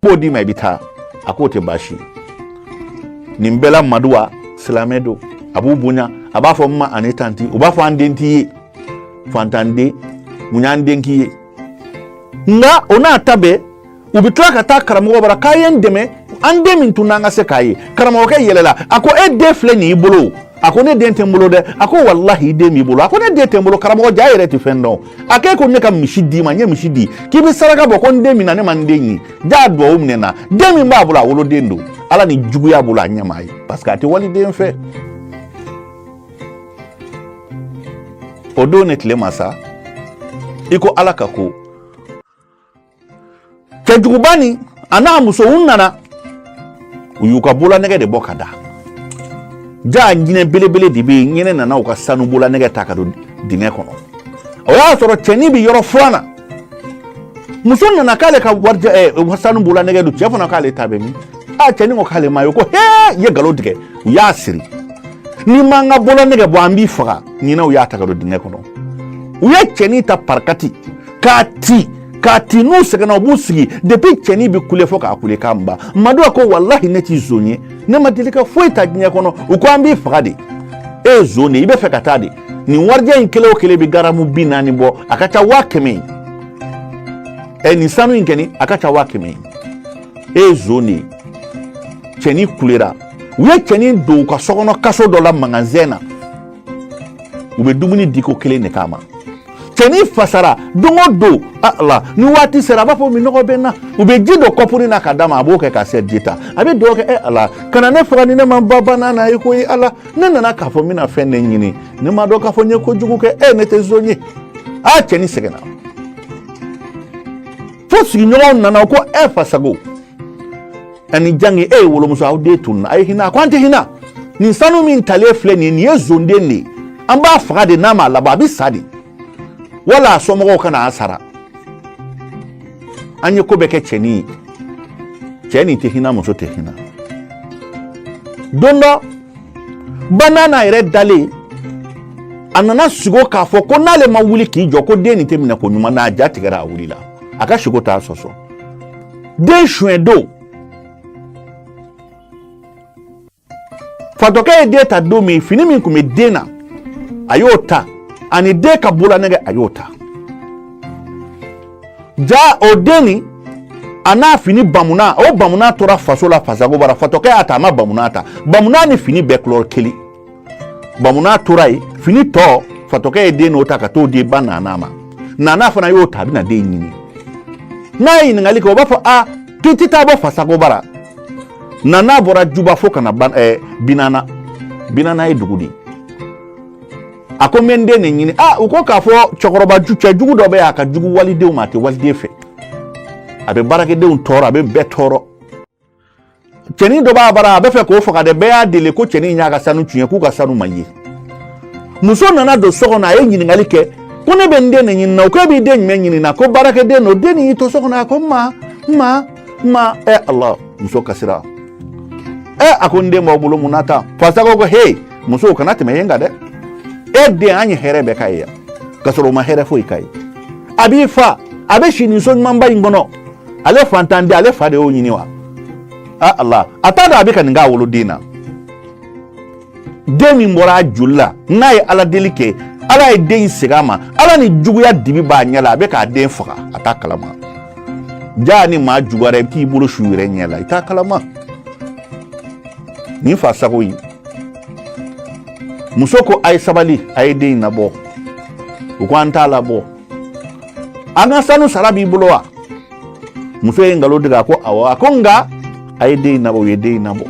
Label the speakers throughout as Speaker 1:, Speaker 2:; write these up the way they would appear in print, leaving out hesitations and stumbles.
Speaker 1: B'o d'i ma, i bɛ taa. A k'o tɛ baasi ye. Nin bɛɛ la, Maduwa silamɛ don, a b'u bonya. A b'a fɔ n ma ani tanti, u b'a fɔ an den t'i ye, fantanden, mun y'an den k'i ye? Nka o n'a ta bɛɛ, u bɛ tila ka taa karamɔgɔ bara k'a ye n dɛmɛ, an den min tunna, an ka se k'a ye. Karamɔgɔkɛ yɛlɛla, a ko e den filɛ nin y'i bolo. A ko ne den tɛ n bolo dɛ. A ko walahi, i den b'i bolo. A ko ne den tɛ n bolo. Karamɔgɔ ja yɛrɛ tɛ fɛn dɔn. A k'e ko ne ka misi d'i ma, n ye misi di, k'i bɛ saraka bɔ ko n den min na, ne ma n den ye. Ja duwawu minɛ na, den min b'a bolo, a woloden don. Ala ni juguya bolo, a ɲɛ m'a ye, parce que a tɛ waliden fɛ. O don ne tile ma sa, i ko Ala ka ko cɛjuguba nin a n'a muso, u nana, u y'u ka bololanɛgɛ de bɔ ka da. Ja ɲinɛ belebele de bɛ yen. Ɲinɛ nana u ka sanu bololanɛgɛ ta ka don dingɛ kɔnɔ. O y'a sɔrɔ cɛnin bɛ yɔrɔ furan na. Muso nana k'ale ka warijɛ sanu bololanɛgɛ don. Cɛ fana k'ale ta bɛ min? A cɛnin ko k'ale ma ye. Ko hee, i ye nkalon tigɛ. U y'a siri, n'i m'an ka bololanɛgɛ bɔ, an b'i faga. Ɲinɛw y'a ta ka don dingɛ kɔnɔ. U ye cɛnin ta parakati k'a ti, k'a ti. N'u sɛgɛnna, u b'u sigi. Depuis cɛnin bɛ kule fo k'a kule k'a ban. Maduwa ko walahi, ne t'i zon ye, ne ma deli ka foyi ta diɲɛ kɔnɔ. U ko an b'i faga de, e ye zon de ye, i bɛ fɛ ka taa de. Nin warijɛ in kelen o kelen bɛ garamu 40 bɔ, a ka ca 100 000 ye. Ɛ, nin sanu in kɛni, a ka ca 100 000 ye, e ye zon de ye. Cɛnin kulera. U ye cɛnin don u ka sokɔnɔ kaso dɔ la, magasin na. U bɛ dumuni di ko kelen de k'a ma. Cɛnin fasara don o don. Ala ni waati sera, a b'a fɔ minnɔgɔ bɛ n na. U bɛ ji don kɔpuni na ka d'a ma, a b'o kɛ ka sɛ ji ta. A bɛ dugawu kɛ: e Ala, kana ne faga ni ne ma ba banna na ye koyi. Ala, ne nana k'a fɔ n bɛna fɛn de ɲini, ne ma dɔn k'a fɔ n ye kojugu kɛ. E, ne tɛ zon ye. A cɛnin sɛgɛnna fo sigiɲɔgɔnw nana ko e Fasago ani Jangi, e ye wolomuso, aw den tununna, a ye hinɛ. A ko an tɛ hinɛ. Nin sanu min talen filɛ nin ye, nin ye zonden de ye, an b'a faga de. N'a m'a labɔ, a bɛ sa de, wala a somɔgɔw ka na a sara. An ye ko bɛɛ kɛ cɛnin ye. Cɛ nin tɛ hinɛ, muso tɛ hinɛ. Don dɔ, Banana yɛrɛ dalen, a nana sigo k'a fɔ ko n'ale ma wuli k'i jɔ, ko den nin tɛ minɛ ko ɲuman na. A ja tigɛra, a wulila, a ka sigo t'a sɔsɔ. Den suɲɛ don, fatɔkɛ ye den ta don min, fini min tun bɛ den na, a y'o ta, ani den ka bololanɛgɛ, a y'o ta. Ja o den nin a n'a fini bamuna, o bamuna tora faso la, Fasago bara. Fatɔkɛ y'a ta, a ma bamuna ta. Bamuna ni fini bɛɛ couleur kelen. Bamuna tora yen, fini tɔ, fatɔkɛ ye den n'o ta ka t'o di ba Nana ma. Nana fana y'o ta, a bɛna den ɲini. N'a ye ɲininkali kɛ, o b'a fɔ a k'i tɛ taa bɔ Fasago bara. Nana bɔra Juba fo ka na Binana. Binana ye dugu de ye. A ko n bɛ n den de ɲini. A u ko k'a fɔ cɛkɔrɔba cɛjugu dɔ bɛ yen, a ka jugu walidenw ma, a tɛ waliden fɛ, a bɛ baarakɛdenw tɔɔrɔ, a bɛ bɛɛ tɔɔrɔ. Cɛnin dɔ b'a bara, a bɛ fɛ k'o faga dɛ. Bɛɛ y'a deli ko cɛnin y'a ka sanu tiɲɛ, k'u ka sanu ma ye. Muso nana don so kɔnɔ, a ye ɲininkali kɛ ko ne bɛ n den de ɲini na. O ko e b'i den jumɛn ɲini na? Ko baarakɛden don. Den nin y'i to so kɔnɔ, a ko n ma, n ma, n ma. Ɛ Ala, muso kasira. Ɛ, a ko n den b'aw bolo, mun na tan? Fasago ko he, musow kana tɛmɛ yen kan dɛ. E den, an ye hɛrɛ bɛɛ k'a ye yan, ka sɔrɔ o ma hɛrɛ foyi k'a ye. A b'i fa, a bɛ si nin so ɲumanba in kɔnɔ. Ale fantan den, ale fa de y'o ɲini wa? A Ala, a t'a dɔn a bɛ ka nin k'a woloden na. Den min bɔra a joli la, n'a ye Ala deli kɛ, Ala ye den in segin a ma. Ala ni juguya dibi b'a ɲɛ la, a bɛ k'a den faga, a t'a kalama. Ja ni maa juguyara, i bɛ t'i bolo su yɛrɛ ɲɛ la, i t'a kalama. Nin fa sago in, muso ko a ye sabali, a ye den in labɔ. U ko an t'a labɔ, an ka sanu sara b'i bolo wa? Muso ye nkalon tigɛ, a ko awɔ. A ko nka a ye den in labɔ. U ye den in labɔ.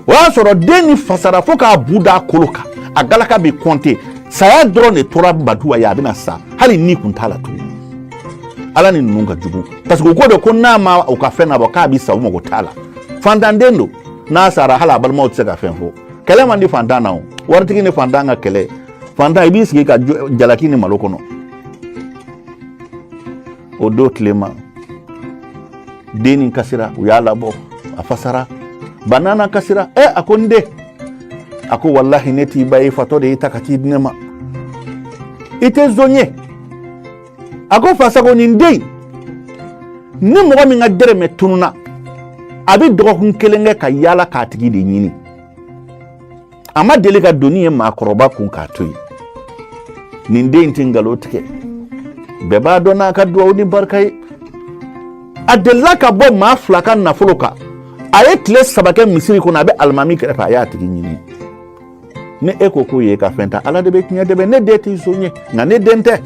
Speaker 1: O y'a sɔrɔ den ni fasara fo k'a bu da kolo kan, a galaka bɛ kɔnte. Saya dɔrɔn de tora Baduwa ye, a bɛna sa, hali ni kun t'a la tugun. Ala ni ninnu ka jugu, parce que u ko de ko n'a ma u ka fɛn nabɔ, k'a bɛ sa, u mago t'a la. Fantanden don, n'a sara, hali a balimaw tɛ se ka fɛn fɔ. Kɛlɛ man di fantan na. O waritigi ni fantan ka kɛlɛ, fantan i b'i sigi ka jalaki ni malo kɔnɔ. O don tilema, den nin kasira, u y'a labɔ, a fasara. Banana kasira. Ɛ, a ko n den, a ko walahi, ne t'i ba ye, fatɔ de y'i ta ka t'i di ne ma, i tɛ zon ye. A ko Fasago, nin den Ni mɔgɔ min ka dɛrɛmɛ tununna, a bɛ dɔgɔkun kelen kɛ ka yaala k'a tigi de ɲini. A ma deli ka doni ye maakɔrɔba kun k'a to yen. Nin den tɛ nkalon tigɛ, bɛɛ b'a dɔn n'a ka duwawu ni barika ye. A delila ka bɔ maa fila ka nafolo kan. A ye tile 3 kɛ misiri kɔnɔ, a bɛ alimami kɛrɛfɛ, a y'a tigi ɲini. Ni e ko k'o ye ka fɛn ta, Ala de bɛ tiɲɛ dɛmɛ. Ne den tɛ zon ye, nka ne den tɛ.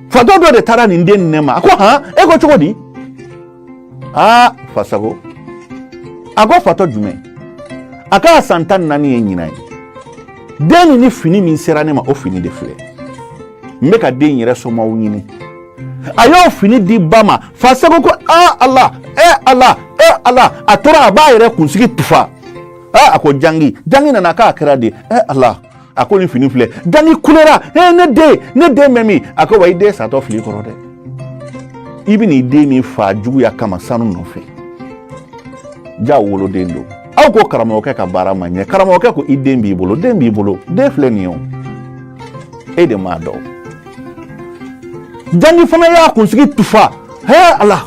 Speaker 1: Fatɔ dɔ de taara nin den ne ma. A ko han, e ko cogo di? Aa, Fasago a ko fatɔ jumɛn? A k'a san 14 ye ɲinan ye. Den nin ni fini min sera ne ma, o fini de filɛ. N bɛ ka den yɛrɛ somɔgɔw ɲini. A y'o fini di ba ma. Fasago ko aa Ala, e Ala, e Ala. A tora a b'a yɛrɛ kunsigi tufa. Aa, a ko Jangi. Jangi nana, k'a kɛra di? E Ala, a ko nin fini filɛ. Jangi kulera. E ne den, ne den bɛ min? A ko wa, i den satɔ fili kɔrɔ dɛ. I bɛ n'i den min fa juguya kama sanu nɔfɛ, ja woloden don. Aw ko karamɔgɔkɛ ka baara ma ɲɛ. Karamɔgɔkɛ ko i den b'i bolo, den b'i bolo, den filɛ nin ye o, e de m'a dɔn. Jangi fana y'a kunsigi tufa. Hɛ Ala,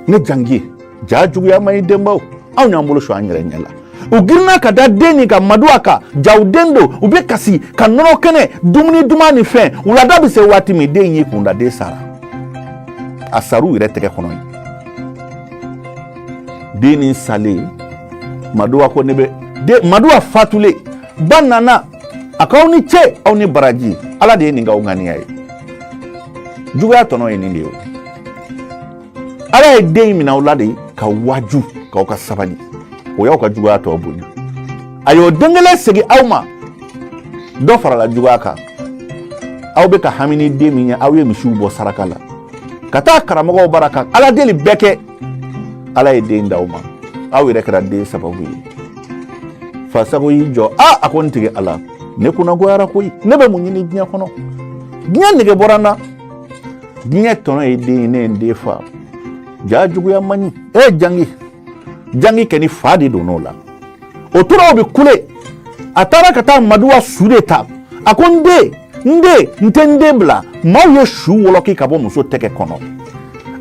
Speaker 1: ne Jangi, ja juguya ma ɲi. Denbaw, anw y'an bolo su an yɛrɛ ɲɛ la. U girinna ka da den nin kan, Maduwa kan, jaw den don. U bɛ kasi ka nɔnɔ kɛnɛ, dumuni duman ni fɛn. Wulada bɛ se waati min, den y'i kun da, den sara. A sar'u yɛrɛ tɛgɛ kɔnɔ yen. Den nin salen, Maduwa ko ne bɛ den. Maduwa fatulen, ba nana, a k'aw ni ce, aw ni baraji, Ala de ye nin k'aw ŋaniya ye. Juguya tɔnɔ ye nin de ye o. Ala ye den in minɛ aw la de ka waju k'aw ka sabali, o y'aw ka juguya tɔ bonya. A y'o den kelen segin aw ma, dɔ farala juguya kan. Aw bɛ ka hami ni den min ye, aw ye misiw bɔ saraka la ka taa karamɔgɔw bara ka Ala deli bɛɛ kɛ. Ala ye den d'aw ma, aw yɛrɛ kɛra den sababu ye. Fasago y'i jɔ. A a ko n tigi Ala, ne kunnagoyara koyi. Ne bɛ mun ɲini diɲɛ kɔnɔ? Diɲɛ nege bɔra n na. Diɲɛ tɔnɔ ye den ye, ne ye n den fa. Ja juguya man ɲi. E Jangi, Jangi kɛ ni fa de donn'o la. O tora o bɛ kule. A taara ka taa Maduwa su de ta. A ko n den, n den, n tɛ n den bila. Maaw ye su wɔlɔki ka bɔ muso tɛgɛ kɔnɔ.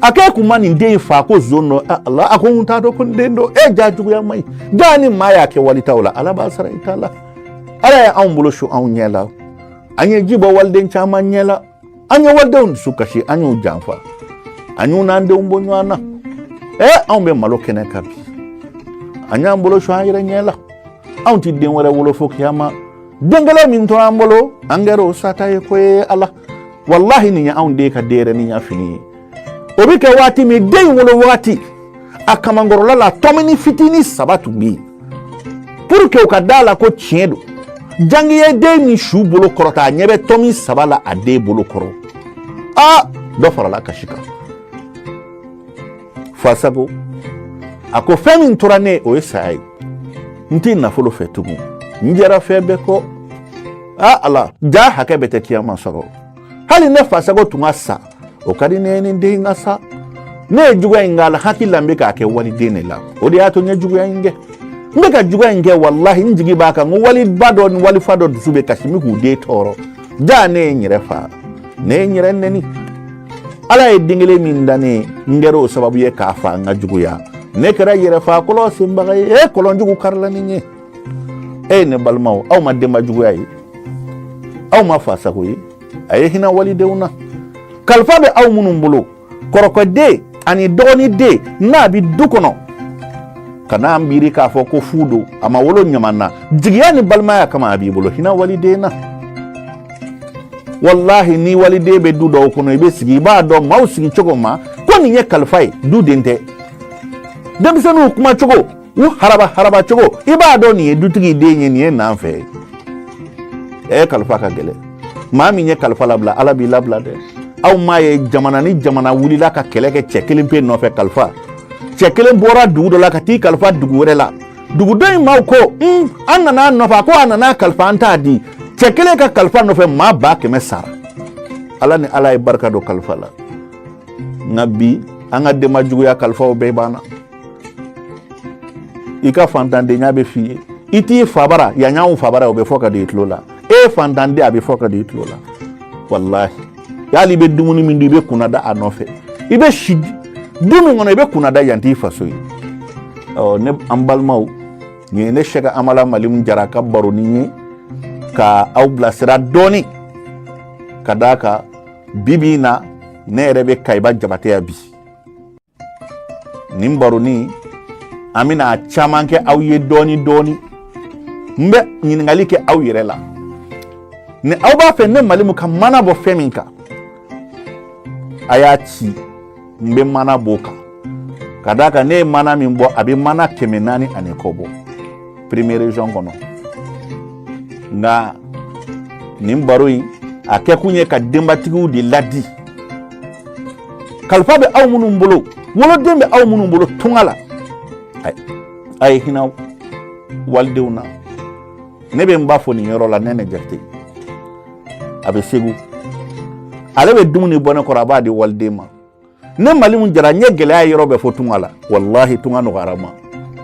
Speaker 1: A k'e kun ma nin den in fa ko zon don. Ala, a ko n t'a dɔn ko n den don. E ja juguya man ɲi. Ja ni maa y'a kɛ walitaw la, Ala b'a sara i ta la. Ala ye anw bolo su anw ɲɛ la. An ye ji bɔ waliden caman ɲɛ la. An ye walidenw dusu kasi, an y'u janfa, an y'u n'an denw bɔ ɲɔgɔn na. Anw bɛ malo kɛnɛ kan bi. An y'an bolo su an yɛrɛ ɲɛ la. Anw ti den wɛrɛ wolo fo kiyama. Den kelen min tora an bolo, an kɛra o sata ye ko ye Ala. Walahi, nin ye anw den ka denyɛrɛninya fini ye. O bɛ kɛ waati min, den in wolo waati, a kamankɔrɔla la, tɔmini fitinin 3 tun bɛ yen pour que u ka da la ko tiɲɛ don. Jangi ye den ni su bolo kɔrɔta, a ɲɛ bɛ tɔmi 3 la a den bolo kɔrɔ. Aa, dɔ farala kasi kan. Fasago a ko fɛn min tora ne ye, o ye saya ye. N tɛ nafolo fɛ tugun, n jɛra fɛn bɛɛ kɔ. Aa Ala, ja hakɛ bɛɛ tɛ kiyama sɔrɔ. Hali ne Fasago tun ka sa, o ka di ne ye ni den ka sa. Ne ye juguya in k'a la, hakili la n bɛ k'a kɛ waliden de la, o de y'a to n ye juguya in kɛ. N bɛ ka juguya in kɛ, walahi, n jigi b'a kan n ko waliba dɔ ni walifa dɔ dusu bɛ kasi n bɛ k'u den tɔɔrɔ. Ja ne ye n yɛrɛ fa, ne ye n yɛrɛ nɛni. Ala ye den kelen min da ne ye, n kɛra o sababu ye k'a fa n ka juguya. Ne kɛra yɛrɛ fa kɔlɔn senbaga ye. E kɔlɔnjugu karila ni n ye. E ne balimaw, aw ma denba juguya ye, aw ma fasago ye. A ye hinɛ walidenw na. Kalifa bɛ aw minnu bolo, kɔrɔkɛden ani dɔgɔnin n'a bɛ du kɔnɔ, ka n'a miiri k'a fɔ ko fu don, a ma wolo ɲaman na, jigiya ni balimaya kama a b'i bolo, hinɛ waliden na. Walahi, ni waliden bɛ du dɔw kɔnɔ, i bɛ sigi, i b'a dɔn maaw sigi cogo ma ko nin ye kalifa ye, du den tɛ. Denmisɛnninw kuma cogo, u haraba haraba cogo, i b'a dɔn nin ye dutigi den ye, nin ye nan fɛ ye. Ɛ, kalifa ka gɛlɛn. Maa min ye kalifa labila, Ala b'i labila dɛ. Aw m'a ye jamana ni jamana wulila ka kɛlɛ kɛ cɛ kelen pe nɔfɛ kalifa. Cɛ kelen bɔra dugu dɔ la ka t'i kalifa dugu wɛrɛ la. Duguden in maaw ko an nana a nɔfɛ, a ko a nana kalifa, an t'a di. Cɛ kelen ka kalifa nɔfɛ, maa 100 000 sara. Ala ni Ala ye barika don kalifa la. Nka bi, an ka denba juguya kalifaw bɛɛ banna. I ka fantandenya bɛ f'i ye, i t'i fabara yan, y'anw fabara, o bɛ fɔ ka don i tulo la. E ye fantanden, a bɛ fɔ ka don i tulo la. Walahi, hali i bɛ dumuni min dun, i bɛ kunna da a nɔfɛ. I bɛ si Du min kɔnɔ i bɛ kunnada, yan t'i faso ye. Ɔ ne an balimaw, nin ye ne Sɛki Amala Malimu Jara ka baroni ye ka aw bilasira dɔɔni, ka d'a kan bi bi in na ne yɛrɛ bɛ Kayiba Jabate yan bi. Nin baroni, an bɛna a caman kɛ aw ye dɔɔni dɔɔni. N bɛ ɲininkali kɛ aw yɛrɛ la, ni aw b'a fɛ ne Malimu ka mana bɔ fɛn min kan, a y'a ci, n bɛ mana b'o kan, ka d'a kan ne ye mana min bɔ, a bɛ mana 400 ani kɔ bɔ première région kɔnɔ. Nka nin baro in, a kɛkun ye ka denbatigiw de ladi. Kalifa bɛ aw minnu bolo, woloden bɛ aw minnu bolo tunga la, a ye hinɛ walidenw na. Ne bɛ n ba fo nin yɔrɔ la, Nɛnɛ Jakite, a bɛ Segu, ale bɛ dumuni bɔ ne kɔrɔ, a b'a di waliden ma. Ne Malimu Jara, n ye gɛlɛya yɔrɔ bɛɛ fɔ tunga la. Walahi, tunga nɔgɔyara n ma.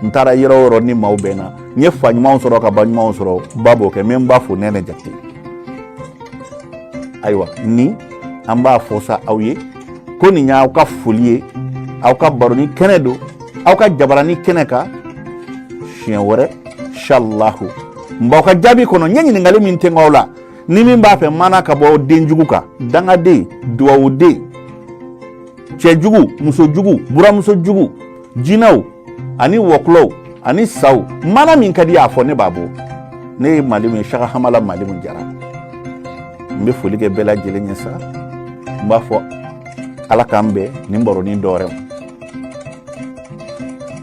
Speaker 1: N taara yɔrɔ o yɔrɔ ni maaw bɛ n na, n ye fa ɲumanw sɔrɔ ka ba ɲumanw sɔrɔ. Ba b'o kɛ, n bɛ n ba fo, Nɛnɛ Jakite. Ayiwa, ni an b'a fɔ sa aw ye ko nin y'aw ka foli ye, aw ka baroni kɛnɛ don, aw ka jabarani kɛnɛ kan. Siɲɛ wɛrɛ inshallahu, n b'aw ka jaabi kɔnɔ. N ye ɲininkali min tɛngɛ aw la, ni min b'a fɛ mana ka bɔ denjugu kan, dangaden, duwawuden, cɛjugu, musojugu, buramusojugu, jinɛw ani wɔkulɔw ani saw, mana min ka di a fɔ, ne b'a bɔ. Ne ye Malimu ye, Saka Hamala Malimu Jara. N bɛ foli kɛ bɛɛ lajɛlen ye sa. N b'a fɔ ala k'an bɛn nin baronin dɔwɛrɛ ma.